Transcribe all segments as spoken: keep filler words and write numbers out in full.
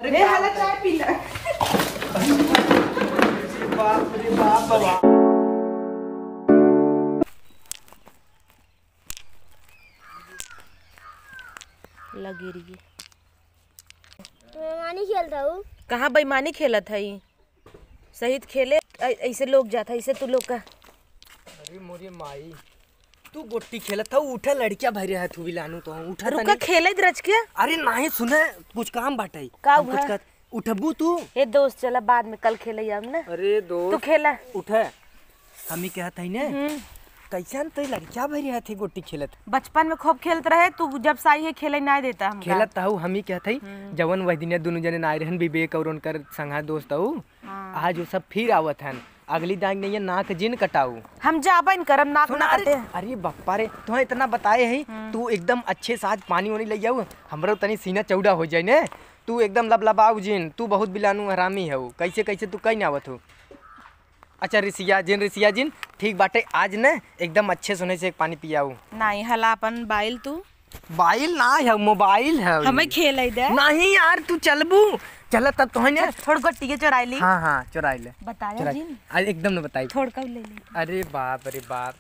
अरे, ए, हाला चाय पी ले। बाप रे बाप, बाबा। लगी रही। बेईमानी खेलत हऊ। कहाँ बेईमानी खेलत हई? सहित खेले, ऐ-, ऐसे लोग जात है, ऐसे तू लोग का। अरे मोरे माई, तू गोटी खेलत हऊ, उठा लड़किया भरे है, तू बिलानू तो उठा रुका, तनी। खेले रच के। अरे नाही, सुने, कुछ काम बाटे। का हम कुछ हुआ? कर, उठबू तू? ए दोस्त, चला बाद में, कल खेले हम ना। अरे दोस्त, तू खेला। उठे। हमी कहत हई ने, हम्म। कैसन तो लड़किया भरे है थे गोटी खेलत। बचपन में खूब खेलत रहे, तू जब से आई है खेले ना देता हमका। खेलत हऊ, हमी कहत हई, हम्म। जवन वह दिन दुनू जने ना आए रहन, विवेक और उनकर संघा दोस्त हऊ। हाँ। आज वो सब फिर आवत हन। अगली दाई नहीं है, नाक जिन कटाऊ। हम जाबे न करब, नाक सुना, ना अरे, कटे। अरे बप्पा रे, तुहें इतना बताए ही, हम्म। तू एकदम अच्छे से आज पानी वानी ले जाऊ, हमरो तनी सीना चौड़ा हो जाए ने। तू एकदम लबलबाऊ जिन, तू बहुत बिलानू हरामी हऊ। कैसे कैसे तू कहीं ना आवत हो? अच्छा रिसिया जिन, रिसिया जिन, ठीक बाटे, आज ने एकदम अच्छे सुने से एक पानी पियाऊ। नहीं, हला अपन बाइल तू। बाइल ना है, मोबाइल है। हमें खेले दे। नहीं यार, तू चलबू। चल तब तो है ना। थोड़ गोटिया चुराई ली। हाँ, हाँ, चुराई ले। बताया चुराई। जिन। आ, एकदम न बताई। थोड़ कब ले ली। अरे बाप रे बाप।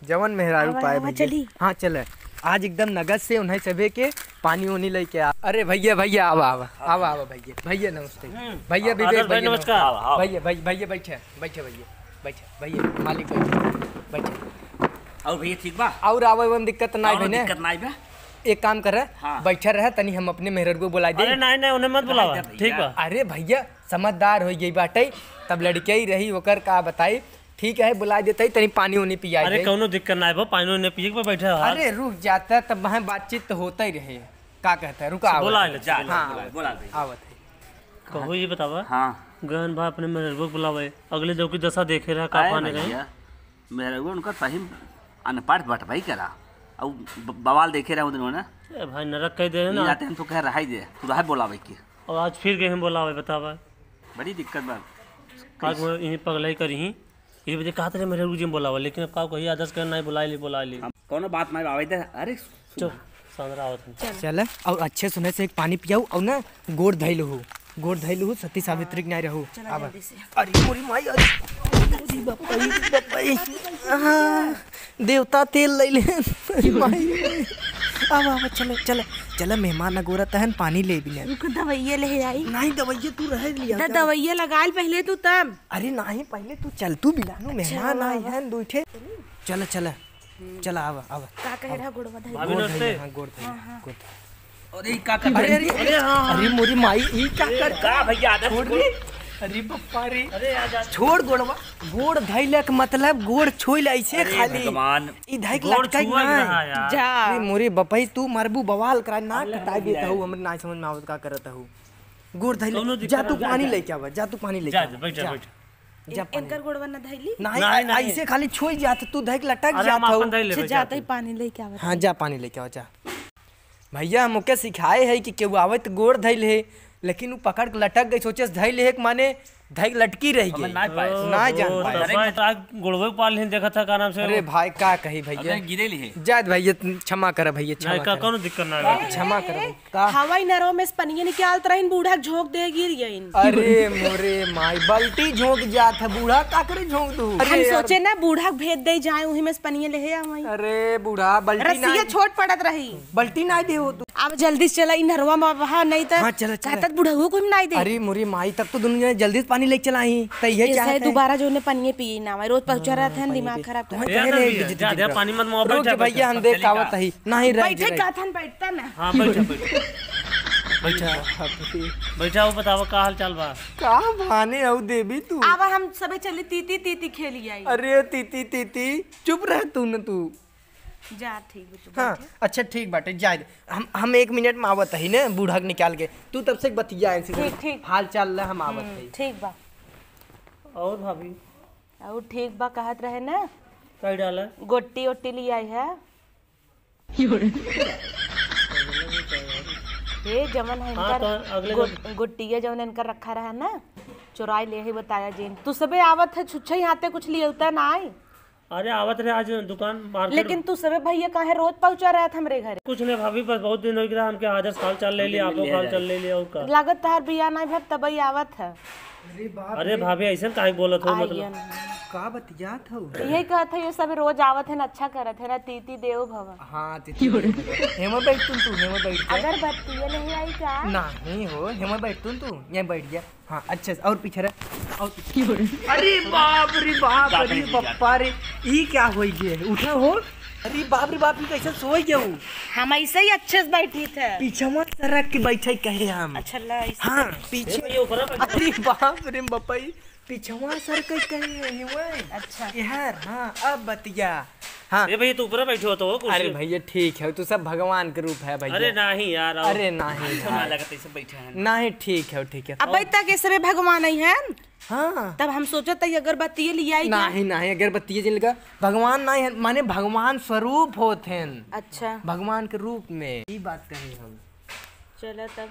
जवन मेहरारू आवा, पाए आवा, भैया। चली। हाँ, चले। आज एकदम नगद से उन्हें सभे के पानी उनी लेके आ। अरे भैया, भैया, आवा, आवा, आवा, आवा भैया। भैया नमस्ते। हम्म। भैया विवेक आदर्श भाई, भैया नमस्कार। नमस्ते। आवा, आवा। भैया, भैया, भैया बैठे, बैठे भैया। बैठे, भैया, मालिक बैठे, बैठे। और भैया ठीक बा? और आवे में दिक्कत ना कौनो भैया। दिक्कत ना बा। एक काम करे, हाँ। बैठे रहे, तनी हम अपने मेहररुआ बुलाई दे। अरे नहीं, नहीं, उन्हें मत बुलावा, नहीं, नहीं, ठीक भैया। बा। अरे भैया, समझदार हो गई बाटे, तब लड़के ही रही, ओकर का बताई। ठीक है, बुला देते ही, तनी पानी उनी पिया अरे दे। कौनो दिक्कत ना बा, पानी उनी पिए के बैठे रहा। अरे रुक जाता, तब वहाँ बातचीत तो होता ही रहे। का कहता है, रुका, बुला आवत ले, है। जा, हाँ, बुला, आवत बुला है, ले। आवत है। कहो ये बतावा, हाँ। गहन भा अपने मेहररुआ के बुलावे, अगले जो की दशा देखे रहा, का आए पाने गए? भैया, मेहररुआ उनका सही अनपढ़ बटवाई करा, और ब-, बवाल देखे रहे उन दिनों ने। ए भाई, नरक कह दे ना। ये आते हम तो कह रहा ही दे, तू रहा बुलावे की। और आज फिर गए हम बुलावे, बतावा। बड़ी दिक्कत बा। आज मैं यहीं पगलाई करी ही, ये बजे कहत रहे मेहररुआ जी में बोलावा, लेकिन अब का कही, आदर्श कर नहीं, बोला ली, बोला ली। अब कौनो बात नहीं आवे दे। अरे चल, सांदरा आवत है। चल। चल, और अच्छे सुने से एक पानी पियाऊ, और ना गोड़ धइल हो, गोड़ धइल हो, सती सावित्री के नहीं रहू। चला अब जल्दी से। अरे मोरी माई, अरे, अरे बाप रे, बाप रे। आहा, देवता तेल ले ले। अरे माई, अब, अब, चले, चले, चले, मेहमान अगोरत हन, पानी ले भी ले। रुक, दवाइया ले आई। नहीं, दवाइया तू रह लिया द-, कर। दवाइया लगा ले पहले तू तब। अरे नहीं, पहले तू चल, तू बिलानू मेहमान आई हन, दू ठे। चल, चल, चल, आवा, आवा। का कह रहा, गोड़वा धइल? भाभी, नमस्ते। हाँ, गोड़ धइल, हाँ, हाँ। गोड़ धइल। अरे, ई का कर अरे, अरे, अरे, हाँ, हाँ। अरे, मोरी माई, ई का ए, कर का भैया, आदत छोड़ छोड़। रे। अरे, बप्पा रे। अरे, आ जा। छोड़ गोड़वा। गोड़ धइले के मतलब गोड़ छुइल ऐसे अरे, खाली। भगवान। ई धइक गोड़ लटकाई छुआ ही ना। रहा यार। जा। अरे, मोरी बपई, तू मरबू बवाल करा, नाक कटाई देत हऊ, हमरे ना समझ में आवत का करत हऊ। गोड़ धइले, कौनो दिक्कत जा तू ना, जा, पानी जा। लेके आवा, जा तू पानी लेके जा, आवा, जा, बैठ जा, जा। बैठ जा। जा इन-, पानी। इनकर गोड़वा न धइली? नहीं, नहीं, नहीं। ऐसे खाली छुई जात, तू धइक लटक अरे, जात हम हऊ। आपन धइले, अच्छा, बैठ जा जाते ही तू। पानी लेके आवा। हाँ, जा पानी लेके आवा, जा। भैया, हम ओके सिखाए है कि केहू आवे त गोड़ धइल है, लेकिन उ पकड़ के लटक गई, सोचे धइल है, माने धइक लटकी रही हमें गई। ना पाए। ना जान ओ, पाए। तब भाई, तोरा गोड़वे के पाल नहीं देखा था, का नाम से? अरे भाई, का कही भैया? अबे गिरे ली है। जात भैया, क्षमा कर भैया, नहीं, क्षमा का कर। कौनो दिक्कत ना है। क्षमा कर भैया। का? हवाई नरवा में से पनिया निकालत रहिन, बूढ़ा झोंक दे गिर गइन। अरे मोरे माई, बाल्टी झोंक जात है, बूढ़ा का करे झोंक दू? अरे हम यार। सोचे ना, बूढ़ा के भेज दे जाए, उही में से पनिया लेहे आवई। अरे बूढ़ा, बाल्टी रस्सिया ना छोट पड़त रही। बाल्टी ना दे हो तू। अब जल्दी से चला, इ नरवा में बहा, नहीं त हाँ, चला, चला। कहत बुढ़ऊ को भी नहीं दे। अरे मोरे माई, तब तो दुनू जने जल्दी से पानी लेके चला ही। त इहे ऐसा चाहत है है। दोबारा जो उन्हें पनिया पिए ना आवई, रोज पहुंचा रहत है, पानी दिमाग पिए। खराब तो करत है। ए, ना भैया, जा, जा, पानी मत मुआ, रुक जा जा भैया, हम देख आवत ही। नहीं रह बैठे जाए। कहत हन, बैठता ना। हाँ, बैठा, बैठा। बैठा। बाप रे। बैठा, वो बतावा, का हाल चाल बा? का भाने हऊ देवी तू? आवा, हम सबे चली, तीती, तीती खेली आई। अरे, तीती, तीती, चुप रह तू न तू। जा, ठीक बा, तू हाँ, बैठे। अच्छा, ठीक बाटे, जाए दे। हम, हम एक मिनट में आवत ही ने, बूढ़ा के निकाल के। तू तब से बतिया इनसे, ठीक, ठीक। हाल चाल ले, हम आवत हम्म, ही। ठीक बा। और भाभी? और ठीक बा, कहत रहे ना। कई डाला? गोटी ओटी ले आई है। हे जवन है हाँ, इनकर तो अगले गो-, दिन गोटिया जवन इनकर रखा रहा ना, चुराई ले ही बताया जिन। तू सबे आवत है, छुच्छे ही हाथे कुछ लियौता ना आई। अरे आवत रहे आज दुकान मार्केट। लेकिन तू सबे भैया काहे रोज पहुँचा रहत हमरे घरे? कुछ नहीं भाभी, बस बहुत दिन हो गया, हमके आदर्श हाल चाल ले लिया, आपो हाल चाल ले लिया, और का? लागत तहार बियाह नहीं भब तबई आवत है। अरे बाप अरे रे। भाभी, ऐसन काहे बोलत हो, आइए मतलब? ना। का बतियात हो? यही कहत है, ये सब रोज आवत है ना, अच्छा करत है ना, तीती देव भव। हाँ, तीती देव भव। हेमा बैठ तू, तू हेमा बैठ जा। अगरबत्ती ये नहीं आई का? नहीं हो, हेमा बैठ तू, तू यहाँ बैठ जा। हाँ, अच्छा से, और पीछे रह, और पीछे। अरे बाप रे बाप, अरे बप्पा रे, ई क्या होई गे? उठा हो। अरे बाप रे बाप, ई कैसे सोई गया हूँ? हम ऐसे ही अच्छे से बैठी थे। पीछे मत सरक के बैठे कहे हम। अच्छा, ला, ऐसे हाँ, पीछे। ए, भैया, ऊपर आ। अरे बाप रे बप्पा, ई पीछवा सर के कहे हुए। अच्छा। यार, हाँ, अब बतिया। हाँ। ए भैया, तू ऊपर बैठो तो, कुर्सी। अरे भैया, ठीक है, तू सब भगवान के रूप है भैया। अरे नहीं यार, और अरे नहीं अच्छा ना यार। लगता, ऐसे बैठे हैं। नहीं, ठीक है, ठीक है। अब तक ऐसे में भगवान आई है। हाँ। तब हम सोचत हई अगरबत्ती ले आई क्या? नहीं, नहीं, अगरबत्ती जिन लगा, भगवान नहीं है, माने भगवान स्वरूप होत हैं। अच्छा। भगवान के रूप में, ई बात कहे हम। चला तब।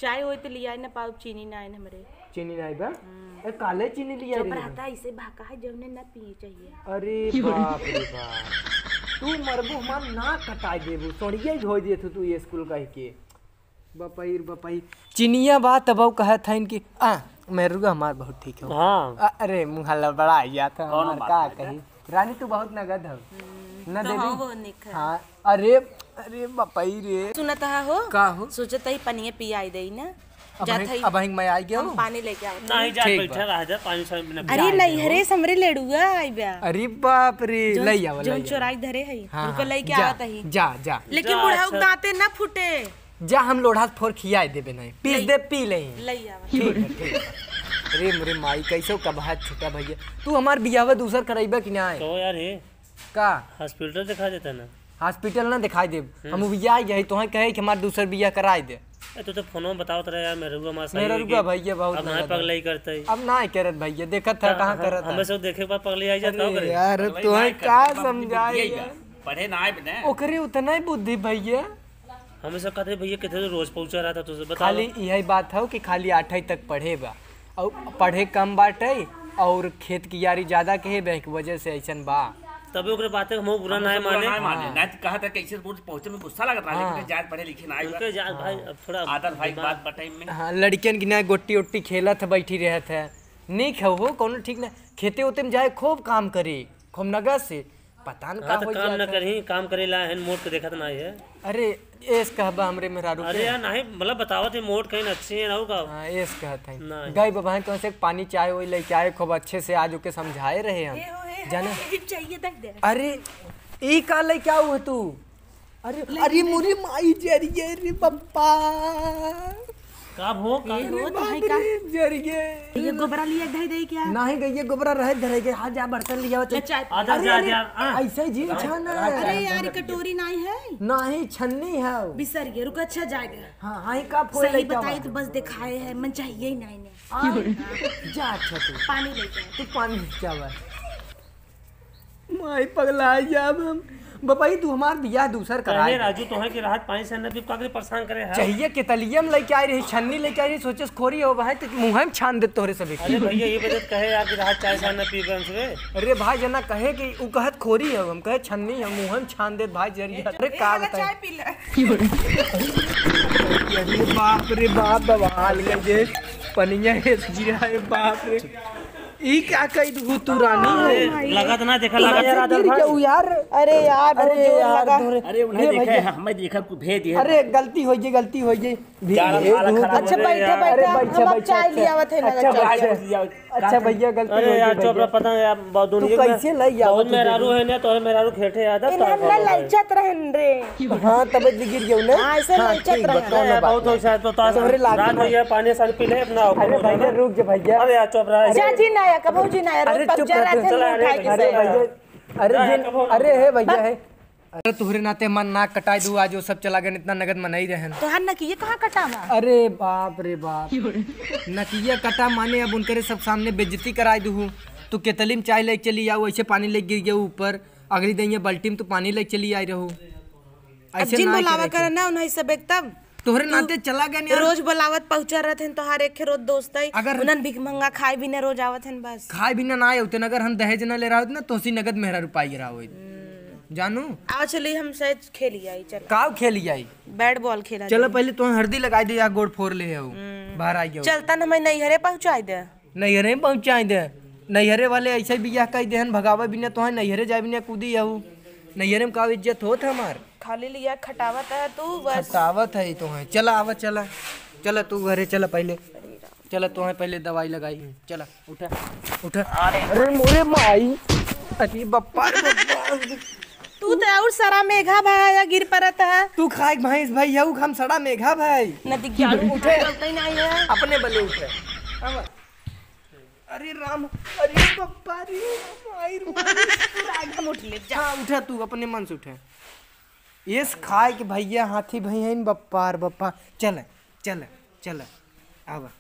चाय होई तो लियाई ना पाउब, चीनी ना आइन हमरे। चीनी ना आइबा? हम्म। ए, काले चीनी लिया चुप रही रहता, इसे भाका है, जौने ना पिए चाहिए। अरे बाप रे बाप। तू मरबू, हमार नाक कटाई देबू, सोनिया धोई देत तू ये स्कूल कह के। बपई रे बपई। चिनिया बा तब कहत हइन कि, आ, मेहरुआ हमार बहुत ठीक है। हाँ। अ-, अरे, मुँह लड़बड़ा गया था कौन हमार, बात का है? कही? रानी, तू बहुत नगद हो। हम्म, न तो देवी? हाँ, वो निक है। हाँ, अरे, अरे, बपई रे। सुनत हा हो? का हो? सोचत हई पनिया पियाई देई ना। अब जात हई, हई। अब हई मैं आई गया हम हूँ। पानी लेके आओ। नहीं, जा, ठीक बैठा बा। रह जा, पानी सानी बिना अरे, पियाई नहीं, दे हो। हरे, हमरे लेड़ुआ आई बा। अरे बाप रे, जौन, ले आवा, जौन ले आवा। चोराई धरे हई, हाँ, उनको लेके जा, आवत हई। जा, जा। लेकिन जा, बुढ़ाऊ अच्छा। दांते ना फूटे। जा, हम लोढ़ा से फोर खियाए देबे नहीं। पीस ले, दे, पी ले। ले आवा। ठीक है, ठीक है। अरे मोरे माई, कैसे कबहत छोटा भैया। तू हमार बियाहवा दूसर कराइबा कि ना? तो यार, हे का? हॉस्पिटल दिखा देता ना। हॉस्पिटल ना दिखाई देब। हम्म। हम उबिया गए, तोहे कहे कि हमार दूसर बियाह कराई दे। ए, तू तो फोनो में बतावत रहे यार, मेहरुआ माँ से मेहरुआ आई होगी। भैया बहुत अब ना नया पगलाई करते। अब ना करत भैया, देखत था कहाँ हम, करत हमें है। सब देखे के बाद पगलाई आई जात, अरे का करे? यार, पगलाई तोहे ना का करत, बाबूजी समझाए बुद्धि आई यार? बा। पढ़े ना आए बने। ओकरे उतना ही बुद्धि भैया। हमें सब कहते, "भैया, कितने रोज पहुंचा रहा था तुझे, बताओ।" खाली यही बात है कि खाली आठवीं तक पढ़े बा, और पढ़े कम बाटे, और खेत की यारी ज्यादा के है, बैंक वजह से ऐसन बा। तबे ओकरे बातें हम बुरा हम ना सब बुरा माने। ना माने। हाँ। नहीं तो कहा था कि ऐसे रोज पहुंचे में गुस्सा लगत रहा, हाँ। लेकिन जात पढ़े लिखे ना आए बा। उनके जात भाई, हाँ। अब थोड़ा आदर भाई दिमाग बात बटे में। हाँ, लड़कियन की ना गोटी ओटी खेलत है, बैठी रहत है। नीक है हो, कोनो ठीक ना। खेते ओते में जाए, खूब काम करी, खूब नगद से। पता न हाँ, का तो हो काम जात न है। करही, काम करे ला है, मोट के देखत ना है। अरे, एस कहबा हमरे मेहरारू अरे के। यार, नहीं, मतलब बतावत है, मोट कहीं अच्छी है ना, का? हाँ, एस कहत है। नहीं। गई बबा, तो से पानी चाय वही लेके आए, खूब अच्छे से आज ओके समझाए रहे हम। ए हो, ए, जाने? ए, चाहिए, दे दे। अरे, ई का लेके आऊ है तू? अरे, ले, अरे, ले। मोरी माई जरिए रे पप्पा। का भो, का? ए, अरे हो, तो बाप है का? रे, जरिए। ये गोबरा लिया धई दे क्या? नहीं गई, ये गोबरा रहे धरे के। हाँ, जा बर्तन लिया। ले, चाय पी। आजा, अरे, जा, अरे, जा, हाँ। ऐसे जी छाना है। अरे यार, ये कटोरी नहीं है। नहीं, छन्नी है। बिसर गया, रुको, अच्छा जाएगा। हाँ, हाँ, ये का फोड़ सही लेके बताई आवा? तो बस दिखाए है, मन चाहिए ही नहीं ने। आ, जा, अच्छा तू। पानी लेके आ। तू पानी लेके आवा। माई पगला जाब हम। बपाई, तू हमार बियाह दूसर करा कहे दे। राजू, तोहे के राहत पानी से न भी काकरे परेशान करे है। चाहिए केतलिया में लेके आई रही, छन्नी लेके आई रही, सोचे खोरी हो भाई, तो मुँह में छान दे तोहरे सभी। अरे भैया, ये बजट कहे यार कि राहत चाय से न पी बन से। अरे भाई, जना कहे कि उ कहत खोरी है, हम कहे छन्नी है, मुँह में छान दे भाई, जरिए। अरे का बताई? चाय पी ले। अरे बाप रे बाप, बवाल कर दे। पनिया है गिरा है, बाप रे। ई का कई दू तू रानी हो? अरे, लगत ना देखा, लगत कैसे यार, गिर गया यार। अरे यार, अरे जोर यार, लगा। अरे उन्हें ये देखा भैया। है, हमें देखा, कुछ भेज दिया। अरे गलती हो गई, गलती हो गई। भी-, जान ये मारा धू-, खराब अच्छा, हो गया बैठा, यार। बैठा। अरे बैठा, हम अब बैठा, चाय अच्छा। लियावत है ना, अच्छा, चाय। बैठा। अच्छा भैया, गलती हो गई यार, भैया। चोपड़ा पता है यार, बहुत तू दुनिया में कैसे लई बहुत आवत है मेहरारू भैया? है ना, तो मेहरारू खेठे आता, इन्हें तब ना ललचत रहन रे। हाँ, तब गिर गयो ना। हाँ, ऐसे हाँ, ललचत ठीक, रहन। बताओ ना यार, बात। बहुत हो शायद, तो ताश तोहरे लाग रात में। भैया पानी सानी पी ले अपना। अरे भैया, रुक जा भैया। अरे यार, चुप रहा। जा जी ना यार, कबहू जी ना यार, अरे, रोज चुप पगजा रह तू, रहते हैं, चला मुंह रे उठा के भैया। से। अरे भैया, अरे जा, जिन, कबहू ना। अरे हे भैया, हे। अरे तोहरे नाते हमार नाक कटाई दू, आज वो सब चला गए, इतना नगद मनई रहन। तोहार नकिया कहाँ कटा बा? अरे बाप रे बाप। नकिया कटा माने अब उनकरे सब सामने बेइज्जती कराई दू। तू केतली में चाय लेके चली आऊ, ऐसे पानी लेके गिर गयो ऊपर। अगली दिन ये बाल्टी में तू पानी लेके चली आई रहू। अब ऐसे जिन ना बुलावा करे। करे ना उन्हें सब एक तब। तोहरे तू नाते चला गए यार। रोज बोलावत पहुँचा रहत हन तोहार एक रोज दोस्त है। अगर उन्हन भीख मंगा खाए भी न रोज आवत हन बस। खाए भी न ना आवत हन, अगर हम दहेज न ले रहा होत ना, तोसी नगद मेहरारू पाई रहा होत। जानू? आओ चली हम शायद खेली आई, चल। काव खेली आई? बैट बॉल खेला चलो जाई। पहले तो हरदी लगाई दे, या गोड़ फोर ले हो। हम्म। बाहर आई गयो। चलता न मैं नैहरे पहुँचाई दे। नैहरे में पहुँचाई दे। नैहरे वाले ऐसे बियाह कई देहन, भगावे बिना तोहे नैहरे जाए बिना कूदी यहू। नैहरे में का इज्जत होत हमार? खाली लिया खटावत है तू बस। खटावत है तोहे। चला आवा, चला। चला तू घरे चला पहले। चला तोहे पहले दवाई लगाई। चला उठा, उठा। अरे मोरे माई। अरे बप्पा रे बप्पा। तू तो और सड़ा मेघा भाई गिर परत है। तू खाए भैंस भाई यहू, हम सड़ा मेघा भाई। नदी ज्ञान उठे। चलते ही नहीं है। अपने बले उठे। आवा। अरे राम, अरे बप्पा रे, माई रे, माई। तू राग हम उठ ले, जा। हाँ, उठा तू, अपने मन से उठा। एस खाए के भैया हाथी भई हैं बप्पा रे बप्पा। चल, चल, चल, आवा।